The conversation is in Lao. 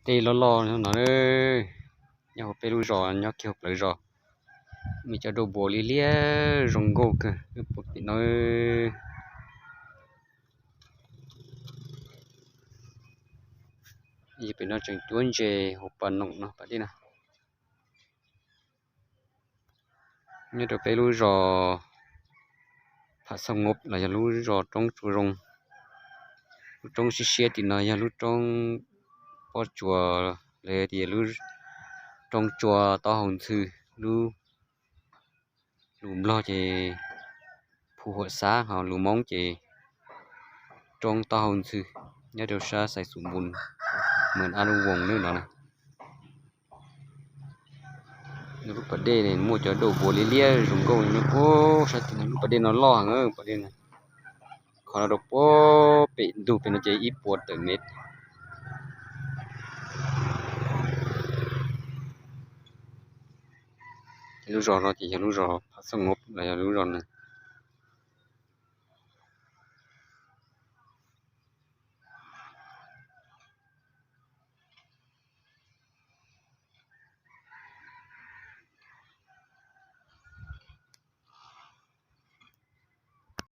ເຕຫຼໍ່ໆ ເນາະເອີຍ. ຍອດເປັນລູກຈອ ຍອດເຂດເປີຈອ ມີຈອດອກບົວເລຍໆ ໂຈງໂກ້ກຶ ເປັນເນາະເອີຍ. ນີ້ເປັນນອກຈັງຈວນເຈ ຫົວປາໜອງເນາະ ປະເດນນະ. ຍອດເປັນລູກຈອ ພະສະຫງົບ ລະຍາລູກຈອ ໂຈງຈູລົງ ລູກໂຈງຊິເຊຍຕິນະ ຍາລູກໂຈງປໍຈົວ ລະຍາຕິລູກໂຈງຈົວ ຕໍຫົງຊື່ ລູກ ລູກບລໍເຈ ພູຫົວຊ້າງເຮົາ ລູກມອງເຈ ໂຈງຕໍ່ຫົງຊື່ ຍາໂດຊາ ໄຊສົມບູນ ເໝືອນອານຸວົງນີ້ເນາະນະ. ລູກປາເດນີ້ ໝູ່ຈອໂດໂບເລເລຍ ຈຸງໂກນີ້ ໂອ້ ຊາຕິນະ ລູກປາເດນອນລໍຫາງເອີ ປາເດນະ ຂໍລະດົກໂປເປະດູເປັນເຈ ອີປວດເຕີເມັດ ລູກຈອເນາະ ທີ່ເຮັດລູກຈອ ພະສະຫງົບ ລະຍາລູກຈອນະ.